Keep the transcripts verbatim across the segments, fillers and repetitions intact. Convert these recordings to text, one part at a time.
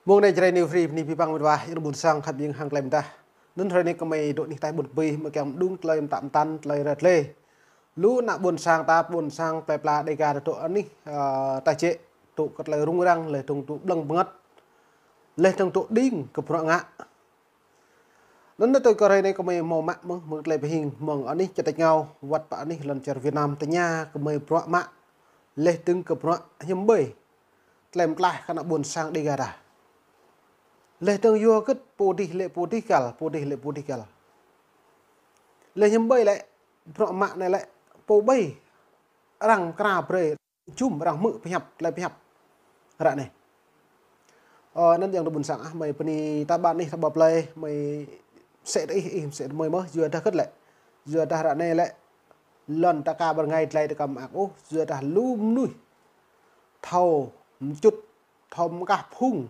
Mông anai Jrai New Free, bơni abih bang met wa, ih ƀuôn sang khăp ƀing hăng tơlơi mơdah. Anŭn hrơi anai gơmơi dŏ anih taih ƀôn Pui, gơmơi kiăng mơđung tơlơi mơtă mơtăn, tơlơi rơlơi. Lu ană ƀuôn sang ta, ƀuôn sang plơi pla Dêga ta dŏ anih, ơ, taih jĕ, dŏ kơ tơlơi rŭng răng, laih dơ̆ng dŏ blơ̆ng bơngăt. Laih dơ̆ng dŏ đing kơ bruă ngă. Anŭn tui kơ hrơi anai gơmơi hmâo mă mơ̆ng, mơ̆ng tơlơi pơhing, mơ̆ng anih čơtĕč ngao, wơ̆t pơ anih lŏn čar Việt Nam tơña gơmơi bruă mă. Laih dơ̆ng kơ bruă hiư̆m ƀơi tơlơi pơklaih kơ ană ƀuôn sang Dêga ta. Laih dơ̆ng yua hơget pô dih lĕ pô dih găl, pô dih lĕ pô dih găl. Laih hiư̆m ƀơi lĕ bruă mă anai lĕ pô ƀai arăng kra brơi jum arăng hmư̆ pơhiăp, tơlơi pơhiăp ră anai. Ơ, anŭn ayŏng adơi ƀuôn sang ah, gơmơi bơni ta ƀăn anih ta ƀă plơi, gơmơi mơsĕ tơ ih, ih mơsĕ tơ gơmơi mơ̆n, yua dah hơget lĕ. Yua dah ră anai lĕ, lŏn ta ka ƀơi rơngai dlai ta ka mơak ôh, yua dah lu mơnuih thâo mơčŭt, thâo mơkah phung,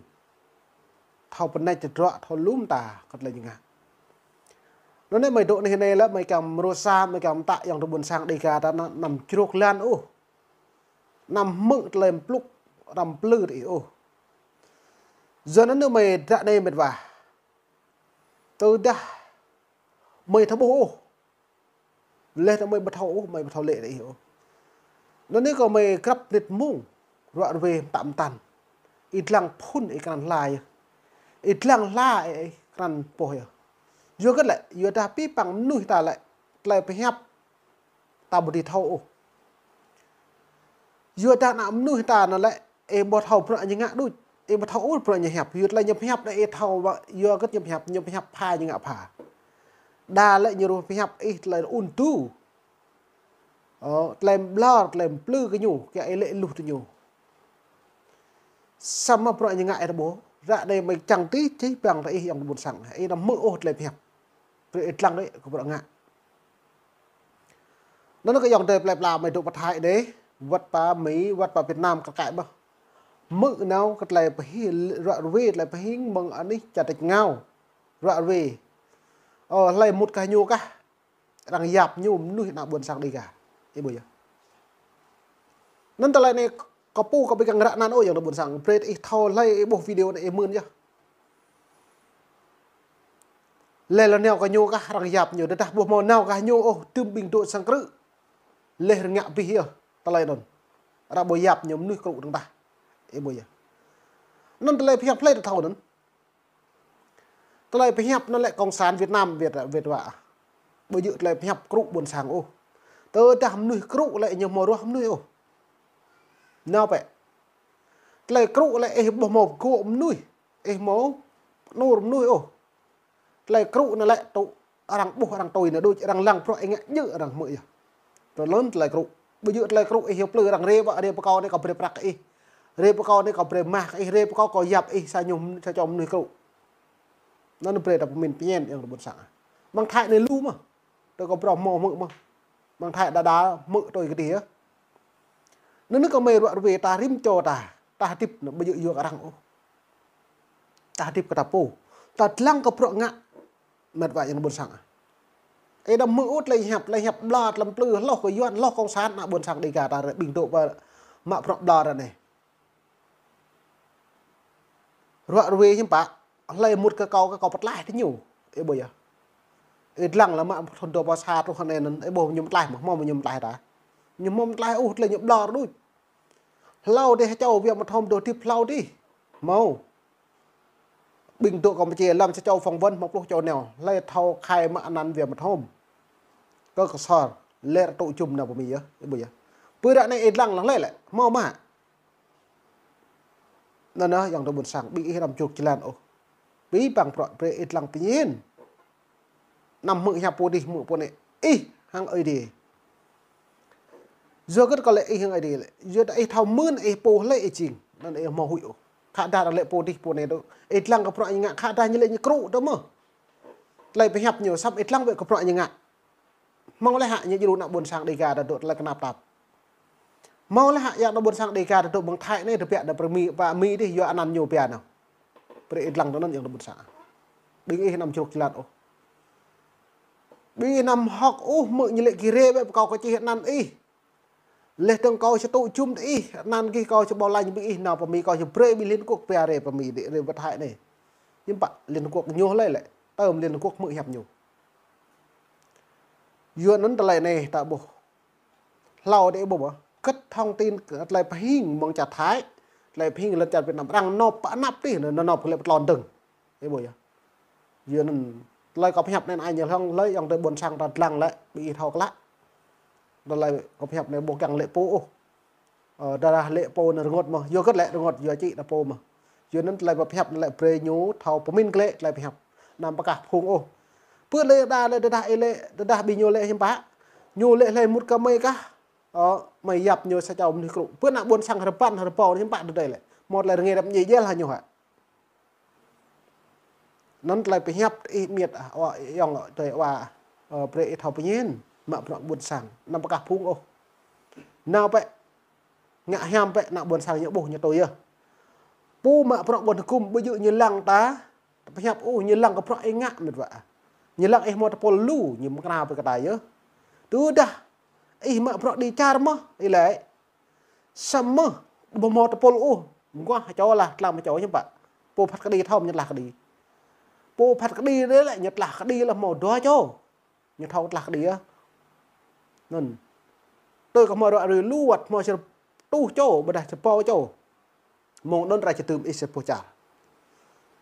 thâo pơneč tơdruă, thâo lŏm ta kơ tơlơi ñu ngă. Anŭn anai gơmơi dŏ anih anai lĕ, gơmơi kiăng mrô sa, gơmơi kiăng mơtă ayŏng adơi ƀuôn sang Dêga ta anăm, anăm črôk lăn ôh. Anăm hmư̆ tơlơi plŭk, anăm plư tơ ih ôh. Yua anŭn anai gơmơi ră anai met wa. Tơdah gơmơi thâo ƀuh ôh. Laih dơ̆ng gơmơi ƀu thâo ôh, gơmơi ƀu thâo lĕ tơ ih ôh. Anŭn anai kơ gơmơi grăp mơnit mông, ruă ruê mơtă mơtăn. Ih dlăng phŭn ih krăn hla yơh. Ih dlăng hla ih, ih krăn pŏh yơh. Yua hơget lĕ, yua dah abih bang mơnuih ta lĕ, tơlơi pơhiăp ta ƀu dưi thâo ôh. Yua dah ană mơnuih ta anŭn lĕ, ih ƀu thâo bruă ñu ngă đôč, ih ƀu thâo ôh bruă ñu hiăp. Yua tơlơi ñu pơhiăp đa ih thâo, yua hơget ñu pơhiăp, ñu pơhiăp pha ñu ngă pha. Đa lĕ ñu rơh pơhiăp ih tơlơi ŭn tu. Ơ, tơlơi ƀlŏr, tơlơi plư kơ ñu, kiăng ih lĕ luh tơ ñu. Samơ̆ bruă ñu ngă ih ta ƀuh, ră anai gơmơi čang tih, čih bang tơ ih ayŏng adơi ƀuôn sang, ih anăm hmư̆ ôh tơlơi pơhiăp. Brơi ih dlăng đơi kơ bruă ngă. Anŭn kơ ayŏng adơi plơi pla gơmơi dŏ pơ Thái đơi, wơ̆t pơ Mi, wơ̆t pơ Việt Nam kar kaĭ ƀơh. Hmư̆ nao kơ tơlơi pơhing, ruă ruê tơlơi pơhing mơ̆ng anih čơtĕč ngao. Ruă ruê. Ơ, hlơi mŭt kơ ñu kah, arăng yap ñu mơnuih ană ƀuôn sang Dêga. Ih ƀuh yơh. Anŭn tơlơi anai kâo pô kâo ƀu kiăng ră anăn ôh ayŏng adơi ƀuôn sang. Brơi ih thâo hlơi ih ƀuh video anai ih mưn yơh. Laih lŏn nao kơ ñu kah arăng yap ñu, tơdah ƀu hmâo nao kơ ñu ôh, tơm ƀing dŏ sang krư̆. Laih rơngă abih yơh, tơlơi anŭn. Arăng ƀu yap ñu mơnuih krŭ dơ̆ng tah. Ih ƀuh yơh. Anŭn tơlơi pơhiăp hlơi ta thâo anŭn. Tơlơi pơhiăp anŭn lĕ Cộng sản Việt Nam, Việt, Việt wa. Ƀu djơ̆ tơlơi pơhiăp krŭ ƀuôn sang ôh. Tơdah mơnuih krŭ lĕ ñu hmâo ruah mơnuih ôh. Nao pĕ. Tơlơi krŭ lĕ ih ƀu hmâo gŏ mơnuih. Ih hmâo pơnur mơnuih ôh. Tơlơi krŭ anŭn lĕ tŭ arăng ƀuh arăng tui anŭn đôč, arăng lăng bruă ih ngă djơ̆ arăng hmư̆ yơh. Tơlơi anŭn tơlơi krŭ. Ƀu djơ̆ tơlơi krŭ ih yua plư arăng rê ƀă, rê pơkâo anai kâo brơi prăk kơ ih. Rê pơkâo anai kâo brơi mah kơ ih, rê pơkâo kâo yap ih sa ñu, sa čô mơnuih krŭ. Anŭn brơi ta pơmĭn pơñen ayŏng adơi ƀuôn sang. Mơ̆ng Thái anai lu mơ̆n. Tơ kâo prŏng hmâo hmư̆ mơ̆n. Mơ̆ng Thái đa đa hmư̆ tui kơ tih yơh. Anŭn anai kơ gơmơi ruă ruê ta rĭm čô ta, ta hơdip anŭn ƀu djơ̆ yua kơ arăng ôh. Ta hơdip kơ ta pô. Ta dlăng kơ bruă ngă. Met wa ayŏng adơi ƀuôn sang ah. Ih anăm hmư̆ ôh tơlơi hiăp, tơlơi hiăp ƀlŏr, tơlơi plư, hloh kơ Yuan, hloh Cộng sản, ană ƀuôn sang Dêga ta ră ƀing dŏ pơ mă bruă ƀlŏr ră anai. Ruă ruê hiư̆m pă, hlơi mŭt kơ kâo, kơ kâo pơtlaih tơ ñu. Ih ƀuh yơh. Ih dlăng lăm mă thŭn dua rơbâo sa truh anai anŭn, ih ƀuh ñu pơtlaih mơ̆, hmâo ñu pơtlaih ta. Ñu hmâo pơtlaih ôh, tơlơi ñu ƀlŏr đôč. Hlâo dih čô wơ̆t mơthôm dŏ hơdip hlâo dih. Hmâo. Ƀing dŏ Campuchia lăm sa čô phỏng vấn hmâo pluh čô nao. Hlơi thâo khai mă anăn wơ̆t mơthôm. Kơ Ksor, lĕ rơtŭ jum nao pơ Mi yơh, ih ƀuh yơh. Pơ ră anai ih dlăng lăng hlơi lĕ, hmâo mă. Anŭn anai ayŏng adơi ƀuôn sang, ƀing ih anăm čruk jơlan ôh. Abih bang bruă brơi ih dlăng pơñen. Anăm hmư̆ hiăp pô dih hmư̆ pô anai. Ih hăng Ơi Adai. Yua hơget kâo lĕ ih hăng Ơi Adai lĕ. Yua dah ih thâo mưn ih pô hlơi ih jing. Anŭn ih hmâo huĭ ôh. Khă dah arăng lĕ pô dih pô anai dŏ. Ih dlăng kơ bruă ñu ngă khă dah ñu lĕ ñu krŭ dŏ mơ̆. Tơlơi pơhiăp ñu săp ih dlăng wơ̆t kơ bruă ñu ngă. Hmâo lĕ hă ñu djru ană ƀuôn sang Dêga ta dŏ tơlơi kơnap tap. Hmâo lĕ hă yua ană ƀuôn sang Dêga ta dŏ mơ̆ng Thái anai tơbiă nao pơ Mi, pơ Mi dih yua anăn ñu pia nao. Brơi ih dlăng tơ anŭn ayŏng adơi ƀuôn sang. Ƀing ih anăm čruk jơlan ôh. Ƀing ih anăm hơ̆k ôh hmư̆ ñu lĕ gĭ rê wơ̆t pơkâo kơ čih anăn ih. Leh tơ̆ng kâo či tŭ jum tơ ih, anăn gih kâo či ƀâo lañ ƀing ih nao pơ Mi, kâo či brơi ƀing Liên Hợp Quốc pia rai pơ Mi, đĭ rai pơ Thái anai. Hiư̆m pă Liên Hợp Quốc ñu hlơi lĕ, tơm Liên Hợp Quốc hmư̆ hiăp ñu. Yua anŭn tơlơi anai ta ƀuh. Hlâo đĭ ƀuh mơ̆, kơ̆t thông tin tơlơi pơhing mơ̆ng čar Thái, tơlơi pơhing lŏn čar Việt Nam arăng nộp pơ anăp tih, nao nộp kơ lĕ pơtlon dơ̆ng. Ih ƀuh yơh. Yua anŭn tơlơi kâo pơhiăp anai ai ñu hlŏng hlơi yŏng tơ ƀôn sang ta dlăng lĕ, ƀing ih thâo klă. Tơlơi kâo pơhiăp anai ƀu kiăng lĕ pô ôh. Ơ, tơdah lĕ pô anŭn rơngot mơ̆, yua hơget lĕ rơngot, yua čĭ ta pô mơ̆. Yua anŭn tơlơi pơhiăp anai lĕ brơi ñu thâo pơmĭn glaĭ tơlơi pơhiăp. Anăm pơkah phung ôh. Pơ lĕ đa lĕ tơdah ih lĕ, tơdah ƀing ñu lĕ hiư̆m pă. Ñu lĕ hlơi mŭt kơ mơi kah. Ơ, mơi yap ñu sa čô mơnuih krŭ. Pơ anăp ƀôn sang rơbăn rơbâo anai hiư̆m pă tơdơi lĕ. Hmâo tơlơi rơngai răm ñi jel hă ñu hă. Anŭn tơlơi pơhiăp ih miet ah, wa, yŏng tơi wa, ơ, brơi ih thâo pơñen, mă bruă ƀôn sang, anăm pơkah phung ôh. Nao pĕ, ngă hiam pĕ, anăp ƀôn sang ñu ƀuh ñu tui yơh. Pô mă bruă ƀôn hơgŭm, ƀu djơ̆ ñu lăng ta, pơhiăp ôh, ñu lăng kơ bruă ih ngă miet wa. Ñu lăng ih hmâo tơpul lu, ñu mơkra pơ kơtai yơh. Tơdah ih mă bruă đĭ čar mơ̆, ih lĕ. Samơ̆, ƀu hmâo tơpul ôh, mơguah čô lah, tlam čô hiư̆m pă. Pô phat kơđi thâo ñu tlah kơđi. Pô phat kơđi đơi lĕ, ñu tlah kơđi lah hmâo dua čô. Ñu thâo tlah kơđi yơh. Anŭn. Tui kơ hmâo ră ruai lu wăt hmâo sa rơtuh čô, ƀôdah sa rơbâo čô. Mơ̆ng anŭn rai či tơm ih sa rơbuh čar.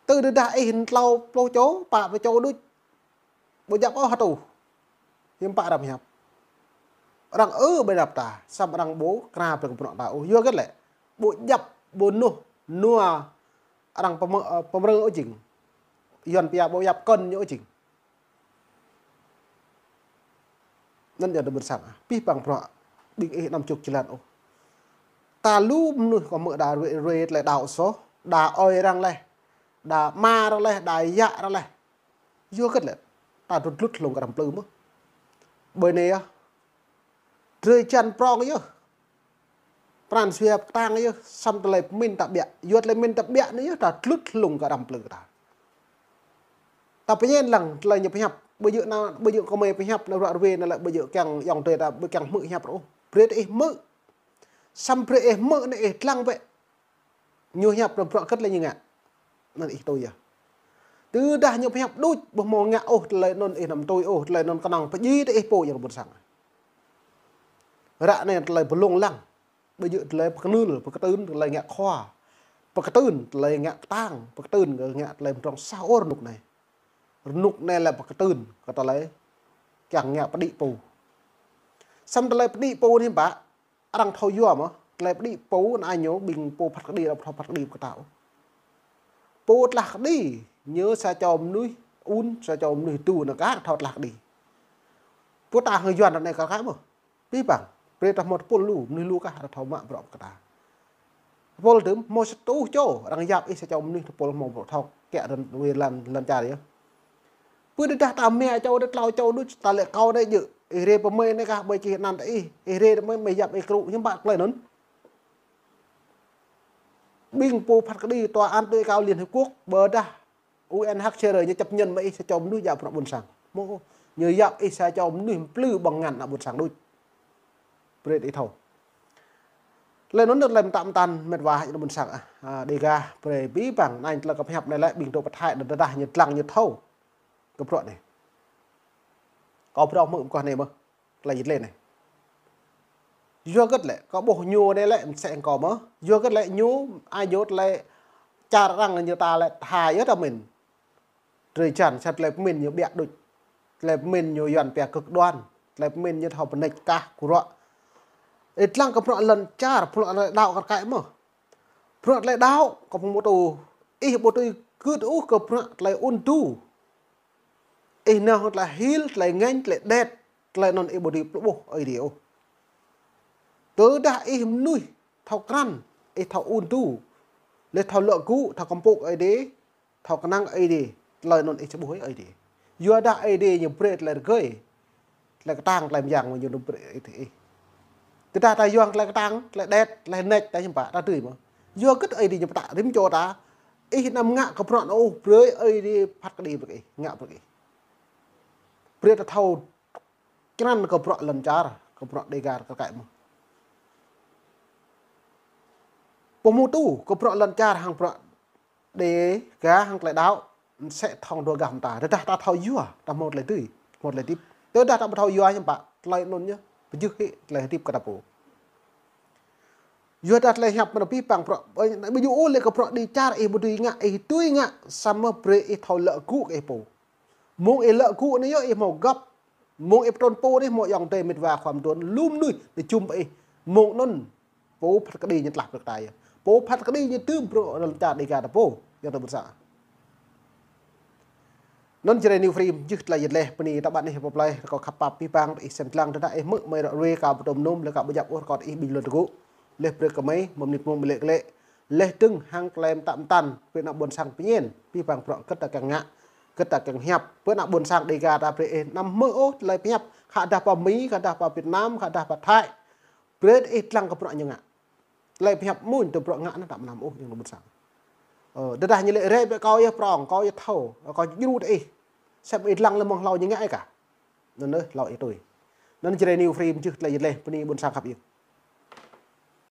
Tơdah ih tlâo pluh čô, pă pluh čô đôč. Ƀu djăp ôh hơtuh. Hiư̆m pă arăng pơhiăp. Arăng ư ƀơi anăp ta, samơ̆ arăng ƀu kra pơ bruă ta ôh. Yua hơget lĕ. Ƀu djăp, ƀu nuh, nua. Arăng pơmơ-, ơ, pơmrơ ôh jing. Yuan pia ƀu djăp kơn ñu ôh jing. Anŭn yơh tơ ƀôn sang. Abih bang bruă. Ƀing ih anăm čŭk jơlan ôh. Ta lu mơnuih kơ mơ̆ đa ruai, ruai tơlơi đaŏ soh. Đa ơi arăng leh. Đa ama arăng leh, đa yă arăng leh. Yua hơget lĕ, ta dŏ dlŭt hlung kơ răm plư mơ̆. Ƀơi anai yơh. Drơi jăn prong yơh. Pran jua kơtang yơh, samơ̆ tơlơi pơmĭn ta ƀiă. Yua tơlơi pơmĭn ta ƀiă anai yơh, ta dlŭt hlung kơ răm plư ta. Ta pơñen lăng tơlơi ñu pơhiăp, ƀu djơ̆ anai, ƀu djơ̆ kơ mơi pơhiăp anai ruă ruai anai lĕ ƀu djơ̆ kiăng yŏng tơi ta, ƀu kiăng hmư̆ hiăp ôh. Brơi tơ ih hmư̆. Samơ̆ brơi ih hmư̆ anai ih dlăng bĕ. Ñu hiăp anŭn bruă hơget lĕ ñu ngă. Anŭn ih tui yơh. Tơdah ñu pơhiăp đôč, ƀu hmâo ngă ôh tơlơi anŭn ih anăm tui ôh, tơlơi anŭn kơnơ̆ng pơdjai tơ ih pô yơh ƀôn sang. Ră anai tơlơi pơlông lăng. Ƀu djơ̆ tơlơi pơkơnưl, pơkơtưn tơlơi ngă khua. Pơkơtưn tơlơi ngă kơtang, pơkơtưn kơ ngă tơlơi pơdrŏng sah ôh rơnŭk anai. Rơnŭk anai lĕ pơkơtưn kơ tơlơi kiăng ngă pơđĭ pô. Samơ̆ tơlơi pơđĭ pô anai hiư̆m pă, arăng thâo yua mơ̆, tơlơi pơđĭ pô anai ñu ƀing pô phat kơđi arăng thâo phat kơđi pơkơtao. Pô tlah kơđi, ñu sa čô mơnuih ŭn, sa čô mơnuih tu anŭn kah thâo tlah kơđi. Pô ta hăng Yuan anai kah kah mơ̆. Abih bang, brơi ta hmâo tơpul lu, mơnuih lu kah arăng thâo mă bruă pơkơtao. Tơpul tơm, hmâo sa rơtuh čô, arăng yap ih sa čô mơnuih tơpul hmâo bruă thâo kiăng rơnŭk wai lŏn, lŏn čar yơh. Pơ tơdah ta mă čô đôč tlâo čô đôč, ta lĕ kâo anai djơ̆. Ih rai pơ mơi anai kah ƀơi čih anăn tơ ih. Ih rai pơ mơi, mơi yap ih krŭ, hiư̆m pă tơlơi anŭn. Ƀing pô phat kơđi tòa án tối cao Liên Hợp Quốc, ƀôdah U N H C R ñu chấp nhận mơ̆ ih sa čô mơnuih djă bruă ƀôn sang. Mơ̆, ñu yap ih sa čô mơnuih plư ƀơ̆ng ngăn ană ƀôn sang đôč. Brơi ih thâo. Tơlơi anŭn tơlơi mơtă mơtăn met wa ană ƀôn sang ah. A, Dega, brơi abih bang, anŭn tơlơi kâo pơhiăp anai lĕ, ƀing dŏ pơ Thái anŭn tơdah ñu dlăng ñu thâo. Kơ bruă anai. Kâo phrâo hmư̆ mơguah anai mơ̆. Tơlơi jĭt lĕ anai. Yua hơget lĕ, kâo ƀuh ñu anai lĕ, mơsĕ kâo mơ̆. Yua hơget lĕ, ñu, ai yua tơlơi čar arăng ñu ta lĕ, tha yơh ta mĭn. Drơi jăn, sa tơlơi pơmĭn ñu ƀiă đôč. Tơlơi pơmĭn ñu Yuan pia cực đoan. Tơlơi pơmĭn ñu thâo pơneč kah, kơruă. Ih dlăng kơ bruă lŏn čar, bruă tơlơi đaŏ kar kaĭ mơ̆. Bruă tơlơi đaŏ, kâo pơmŭt ôh. Ih ƀu tui gưt ôh kơ bruă tơlơi ŭn tu. Ih nao hăng tơlơi hil, tơlơi ngêñ, tơlơi đet, tơlơi anŭn ih ƀu dưi pluh ƀuh Ơi Adai ôh. Tơdah ih mơnuih thâo krăn, ih thâo ŭn tu, lĕ thâo luă gŭ, thâo kơmpŭk Ơi Adai, thâo kơnang Ơi Adai, tơlơi anŭn ih či ƀuh Ơi Adai. Yua dah Ơi Adai ñu brơi tơlơi rơgơi, tơlơi kơtang, tơlơi mơyang ñu brơi ih. Tơdah ta yua tơlơi kơtang, tơlơi đet, tơlơi neč, ta hiư̆m pă, ta dưi mơ̆. Yua hơget Ơi Adai ñu pơtă rĭm čô ta, ih anăm ngă kơ bruă anŭn ôh, brơi Ơi Adai phat kơđi brơi ih, ngă brơi ih. Brơi ta thâo krăn kơ bruă lŏn čar, kơ bruă Dega kar kaĭ mơ̆. Pơhmutu kơ bruă lŏn čar hăng bruă Dega hăng tơlơi đaŏ, sĕ thŏng dua gah mơta. Tơdah ta thâo yua, ta hmâo tơlơi dưi, hmâo tơlơi hơdip. Tơdah ta ƀu thâo yua hiư̆m pă, tơlơi anŭn yơh pơjưh hĭ tơlơi hơdip kơ ta pô. Yua dah tơlơi hiăp mơ̆n abih bang bruă, ƀu djơ̆ ôh lĕ kơ bruă dêh čar ih ƀu dưi ngă, ih dưi ngă, samơ̆ brơi ih thâo lăi gŭ kơ ih pô. Mơ̆ng ih lăi gŭ anai yơh ih hmâo găp. Mơ̆ng ih pơtrŭn pô anai hmâo ayŏng adơi met wa khua mơtrŭn, lu mơnuih ñu jum pơ ih. Mơ̆ng anŭn pô phat kơđi ñu tlah brơi kơ ta yơh. Pô phat kơđi ñu tŭ bruă lŏn čar Dega ta pô, ayŏng adơi ƀuôn sang. Anŭn Jrai New Frame jưh tơlơi yet leh, bơni ta ƀăn ih pơplih, rơkâo khăp pap abih bang, ih sem lăng tơdah ih hmư̆ mơi ră ruai ka ƀu tŭ mơnum, lĕ ka ƀu djăp ôh rơkâo ih ƀing lŏn tơgŭ. Leh brơi kơ mơi, mơ̆n mơnit mơ̆ng mơlek lĕ. Leh dơ̆ng hăng tơlơi mơtă mơtăn, brơi ană ƀuôn sang pơñen, abih bang bruă hơget ta kiăng ngă, hơget ta kiăng hiăp. Brơi ană ƀuôn sang Dega ta brơi ih anăm hmư̆ ôh tơlơi pơhiăp, khă dah pơ Mi, khă dah pơ Việt Nam, khă dah pơ Thái. Brơi ih lăng kơ bruă ñu ngă. Tơlơi pơhiăp mơ̆n tơ bruă ngă anŭn ta mơnam ôh ayŏng adơi ƀuôn sang. Ơ, tơdah ñu lĕ rai ƀĕ kâo yơh prŏng, kâo yơh thâo, kâo djru tơ ih. Sem ih lăng lĕ mơ̆ng hlâo ñu ngă ih kah. Anŭn yơh hlâo ih tui. Anŭn Jrai New Frame jưh tơlơi yet leh, bơni ƀuôn sang khăp yơh.